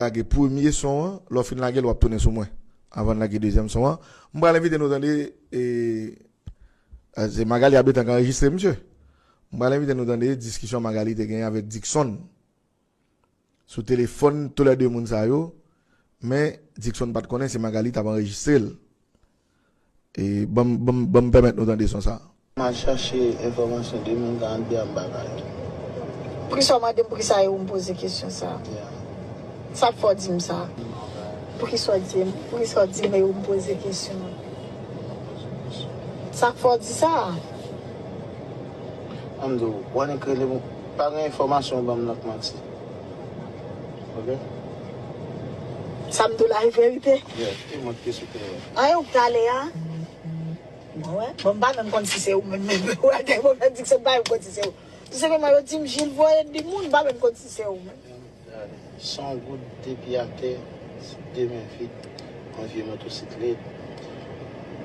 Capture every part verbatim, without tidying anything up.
Lage premye son an, lè w fin lage l, w ap tounen sou mwen. Anvan n lage dezyèm son an, m pral envite nou tande, e, a, se Magalie Habitant k anrejistre, mesye. M pral envite nou tande diskisyon Magalie te genyen avèk Dickson sou telefòn, toulède moun sa yo, men Dickson pa t konnen se Magalie t ap anrejistre l. E ban m, ban m, ban m pèmèt nou tande son sa. M al chache enfòmasyon de moun ka ann bay m bagay. Poukisa w mande m poukisa e ou m poze kesyon sa a? Yeah. Sa k fè w di m sa? Poukisa w di m, poukisa w di m e ou m poze kesyon an? Sa k fè w di sa? Ann di w, w annik rele m, pa gen enfòmasyon w ban m nan k manti. Ok? Sa m di w la e verite? Yeah, e mwen ki te sou telefòn. An e ou k t ale a? Mwen wè. Bon, m pa menm konn si se ou menm, menm. Ou wè, gen moman di ke se m pa menm konn si se ou. Tou senpleman, yo di m Jil voye di moun, m pa menm konn si se ou menm. Gade, san goud depi atè, de men vid, yon vye motosiklèt,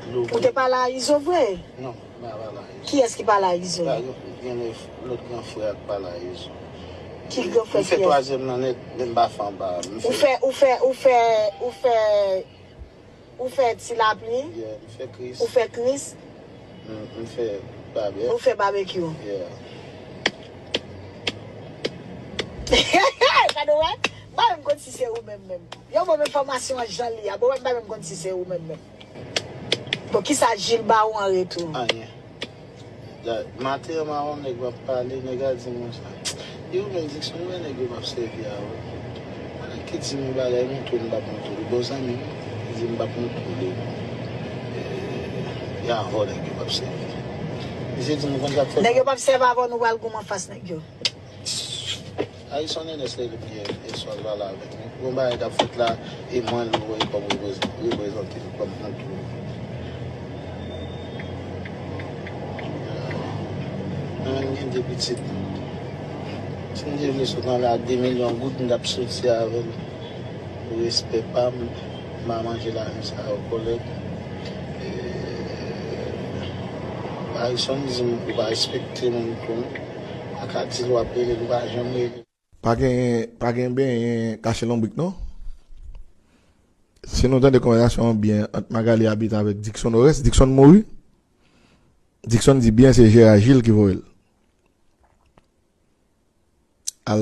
dlo. Ou te pale a Izo vre? Non, m pa pale a Izo. Kiyès ki pale a Izo? Gen, gen lòt gran frè a k pale a Izo. Ki gran frè kiyès? M fè twazyèm nan nèt, men m pa fè anba. Ou fè, ou fè, ou fè, ou fè Ou fè Ti Lapli? Yeah, m fè Kris. Ou fè Kris? M, m fè Babyè. Ou fè Babekyou? Yeah. Gade w wè? M pa menm konn si se ou menm menm. Yo ban m enfòmasyon an jan l ye a. Bon, m pa menm konn si se ou menm menm. Bon, kisa Jil ba ou an retou? Anyen. Maten an, m a wè yon nèg m ap pale, nèg la di m konsa, "Yo, men Dickson, ou wè nèg yo m ap sèvi a ou? Yon nèg ki di m yon bagay, montre w, m p ap montre w. Bon zanmi m, li di m p ap montre w li. E, e avè w nèg yo m ap sèvi." Misye di m konn sa k fè. Nèg yo p ap sèvi avè w, nou pral goumen anfas nèg yo. Harrison Ernest rele m yè, yè swa, l pale avèk mwen. Gon bagay k ap fèt la, e mwen l voye kòm reprezante m kòm kontou. Mwen menm gen de pitit. Si m te vle sot anlè ak de milyon goud, m t ap soti avè l. Pou respè pa m, m pa manje lajan sa yo, kòlèg. E, Harrison di m ou pa respekte moun tou. Pa ka di l w ap rele l, ou pa janm rele l. Pa gen, pa gen benyen kache lonbrik, non. Si nou tande konvèsasyon an byen ant Magalie Habitant avèk Dickson Oreste, Dickson mouri. Dickson di byen se Gérard Gilles ki voye l. Al,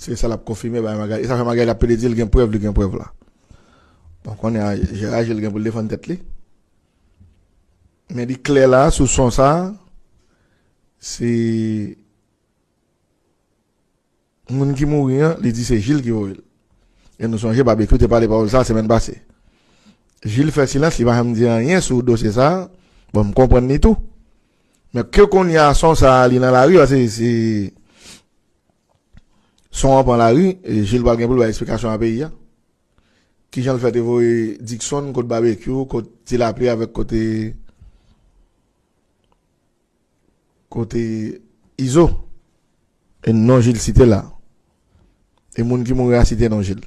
se sa l ap konfime bay Magalie. E sa fè Magalie ap plede di l gen prèv, li gen prèv la. Bon, konnen a, Gérard Gilles gen pou l defann tèt li. Men li klè la, sou son sa, se moun ki mouri an, li di se Gilles ki voye l. E nou sonje Babekyou te pale pawòl sa semèn pase. Gilles fè silans, li pa janm di anyen sou dosye sa. Bon, m konprann li tou. Men ke kounye a son sa li nan lari, paske se son an pran lari, e Gilles pral gen pou l bay eksplikasyon a peyi a. Kijan l fè te voye Dickson kot Babekyou, kot Ti Lapli avèk kote kote Izo. E non Gilles site la. E moun ki mouri a site non Gilles.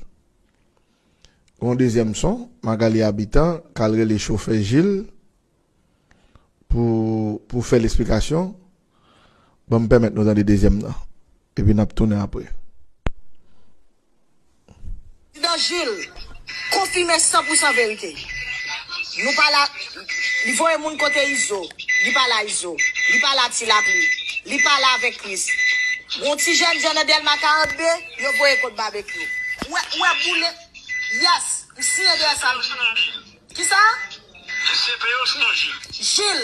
Gon dezyèm son, Magalie Habitant k al rele chofè Gilles pou, pou fè l eksplikasyon. Ban m pèmèt nou tande dezyèm nan. Epi n ap tounen apre. Prezidan Gilles konfime san pou san verite. Nou pale a, li voye moun kote Izo, li pale a Izo, li pale a Ti Lapli, li pale avèk Kris. Gon ti jèn jan nan Dèlma karannde, yo voye kot Babekyou. Ou wè, ou wè boule, yes, m siyen dèyè sa. Kisa? Jil.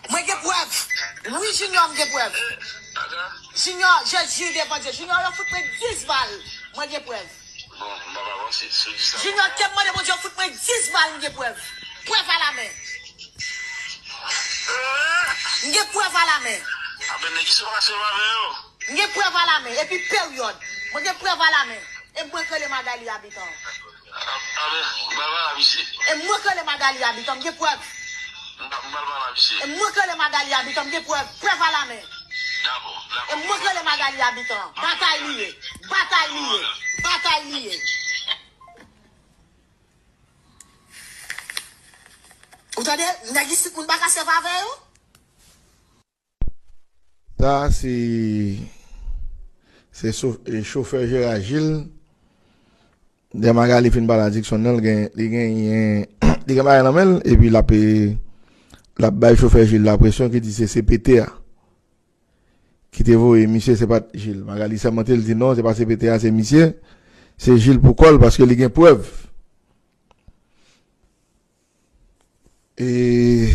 Mwen gen prèv. Wi, Junior, m gen prèv. Junior, Jezi devan Dye. Junior, yo fout mwen dis bal. Mwen gen prèv. Junior, ke m mande Bondye, yo fout mwen dis bal, m gen prèv. Prèv alamen. M gen prèv alamen. M gen prèv alamen. Epi peryòd. Mwen gen prèv alamen. E mwen k rele Magalie Habitant. E mwen k rele Magalie Habitant, m gen prèv. E mwen k rele Magalie Habitant, m gen prèv. Prèv alamen. E mwen k rele Magalie Habitant. Batay li ye. Batay li ye. Batay li ye. Ou tande? Nèg isit, moun pa ka sèvi avè yo. Sa se, Se so- e, chofè Jera Jil. Lè Magali fin pale a Dickson nan, li gen li gen li gen bagay nan men l, epi l ap l ap bay chofè Jil la presyon ki di se C P T a ki te voye misye, se pa t Jil. Magali sèmante, l di non, se pa C P T a, se misye. Se Jil pou kò l paske li gen prèv. E